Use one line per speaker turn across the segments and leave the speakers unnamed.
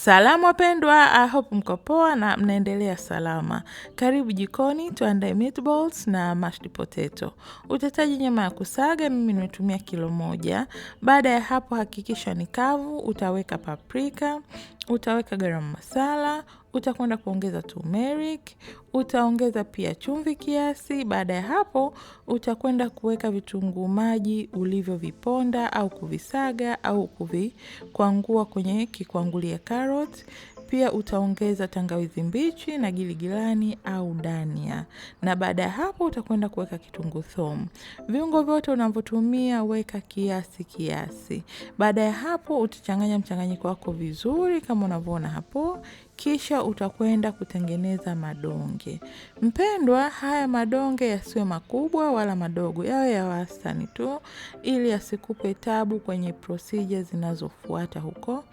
Salamu wapendwa, I hope mko poa na mnaendelea salama. Karibu jikoni tuandae meatballs na mashed potato. Utahitaji nyama ya kusaga, mimi nimetumia kilo 1. Baada ya hapo hakikisha ni kavu, utaweka paprika, utaweka garam masala, utakwenda kuongeza turmeric, utaongeza pia chumvi kiasi. Baada ya hapo utakwenda kuweka vitunguu maji ulivyoviponda au kuvisaga au kuvikwangua kwenye kikwangulia carrot. Pia utaongeza tangawizi mbichi na giligilani au dania, na baada ya hapo utakwenda kuweka kitunguu thomu. Viungo vyote unavyotumia weka kiasi kiasi. Baada ya hapo utachanganya mchanganyiko wako vizuri kama unavyoona hapo, kisha utakwenda kutengeneza madonge. Mpendwa, haya madonge yasiwe makubwa wala madogo, yawe ya wastani tu, ili yasikupe tabu kwenye procedure zinazofuata huko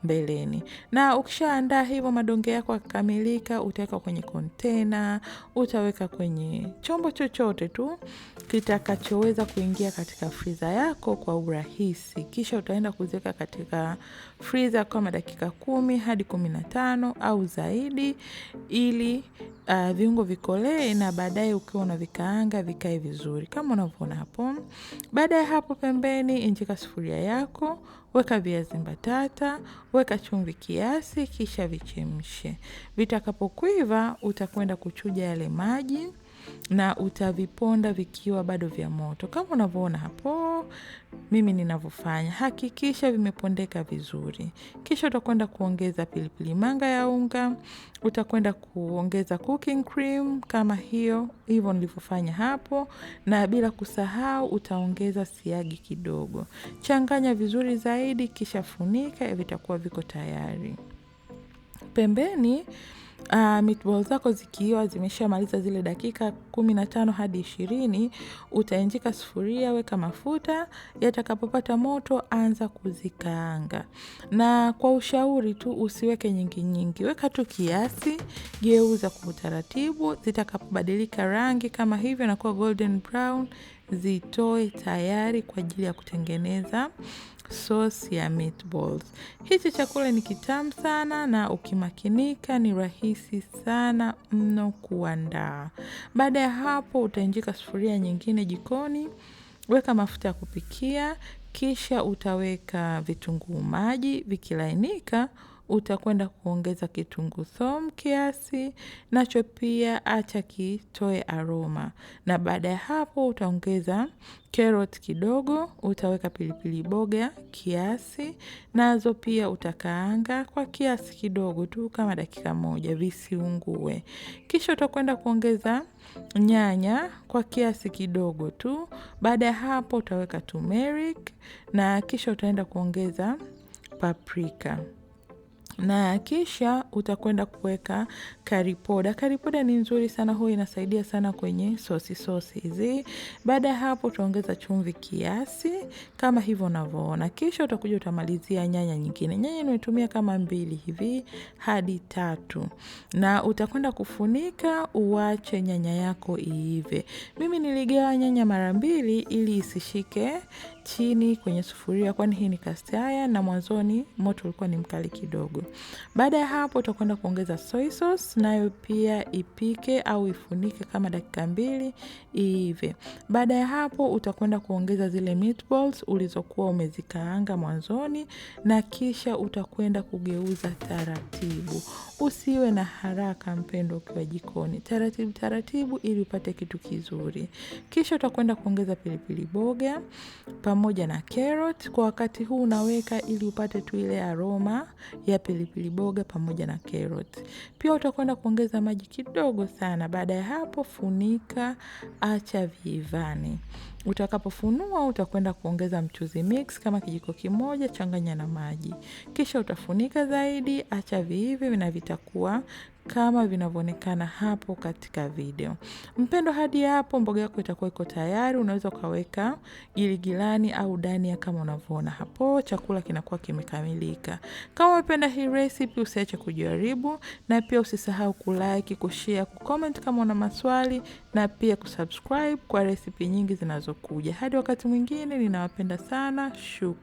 mbeleni. Na ukishaandaa hivyo madonge yako yakikamilika, utaweka kwenye kontena, utaweka kwenye chombo chochote tu kitakachoweza kuingia katika friza yako kwa urahisi. Kisha utaenda kuziweka katika friza kama dakika 10 hadi 15 au zaidi, ili viungo vikolee na baadaye ukiwa unavikaanga vikae vizuri kama unavyoona hapo. Baada ya hapo, pembeni injika sufuria yako, weka viazi mbatata, weka chumvi kiasi, kisha vichemshe. Vitakapokuiva utakwenda kuchuja yale maji na utaviponda vikiwa bado vya moto kama unavyoona hapo mimi ninavyofanya. Hakikisha vimepondeka vizuri, kisha utakwenda kuongeza pilipili manga ya unga, utakwenda kuongeza cooking cream kama hiyo hivyo nilivyofanya hapo, na bila kusahau utaongeza siagi kidogo. Changanya vizuri zaidi, kisha funika, vitakuwa viko tayari. Pembeni meatball zako zikiwa zimeshamaliza zile dakika 15 hadi 20, utainjika sufuria, weka mafuta, yatakapopata moto anza kuzikaanga. Na kwa ushauri tu usiweke nyingi nyingi, weka tu kiasi, geuza kwa utaratibu, zitakapobadilika rangi kama hivyo na kuwa golden brown, zitoe tayari kwa ajili ya kutengeneza sauce ya meatballs. Hichi chakula ni kitamu sana na ukimakinika ni rahisi sana mno kuandaa. Baada ya hapo utainjika sufuria nyingine jikoni, weka mafuta ya kupikia, kisha utaweka vitunguu maji, vikilainika, utakwenda kuongeza kitunguu thomu kiasi, nacho pia acha kitoe aroma. Na baada ya hapo utaongeza carrot kidogo, utaweka pilipili boga kiasi, nazo pia utakaanga kwa kiasi kidogo tu kama dakika 1 visiungue. Kisha utakwenda kuongeza nyanya kwa kiasi kidogo tu. Baada ya hapo utaweka turmeric na kisha utaenda kuongeza paprika na kisha utakwenda kuweka curry powder. Curry powder ni nzuri sana, huwa inasaidia sana kwenye sosi sosi hizi. Baada ya hapo utaongeza chumvi kiasi kama hivyo unavyoona, kisha utakuja utamalizia nyanya nyingine. Nyanya nimetumia kama mbili hivi hadi tatu, na utakwenda kufunika uache nyanya yako iive. Mimi niligawa nyanya mara mbili ili isishike chini kwenye sufuria, kwani hii ni cast iron na mwanzoni moto ulikuwa ni mkali kidogo. Baada ya hapo utakwenda kuongeza soy sauce, nayo pia ipike au ifunike kama dakika 2 iive. Baada ya hapo utakwenda kuongeza zile meatballs ulizokuwa umezikaanga mwanzoni, na kisha utakwenda kugeuza taratibu. Usiwe na haraka mpendo, ukiwa jikoni, taratibu taratibu, ili upate kitu kizuri. Kisha utakwenda kuongeza pilipili boga pamoja na carrot. Kwa wakati huu unaweka ili upate tu ile aroma ya pilipili boga pamoja na carrot. Pia utakwenda kuongeza maji kidogo sana. Baada ya hapo, funika, acha viivane. Utakapofunua utakwenda kuongeza mchuzi mix kama kijiko kimoja, changanya na maji, kisha utafunika zaidi, acha viive na vitakuwa kama vinavyoonekana hapo katika video. Mpendo, hadi hapo mboga yako itakuwa iko tayari. Unaweza ukaweka giligilani au dania kama unavyoona hapo, chakula kinakuwa kimekamilika. Kama umependa hii recipe, usiache kujaribu, na pia usisahau kulike, kushare, kucomment kama una maswali, na pia kusubscribe kwa recipe nyingi zinazokuja. Hadi wakati mwingine, ninawapenda sana. Shukran.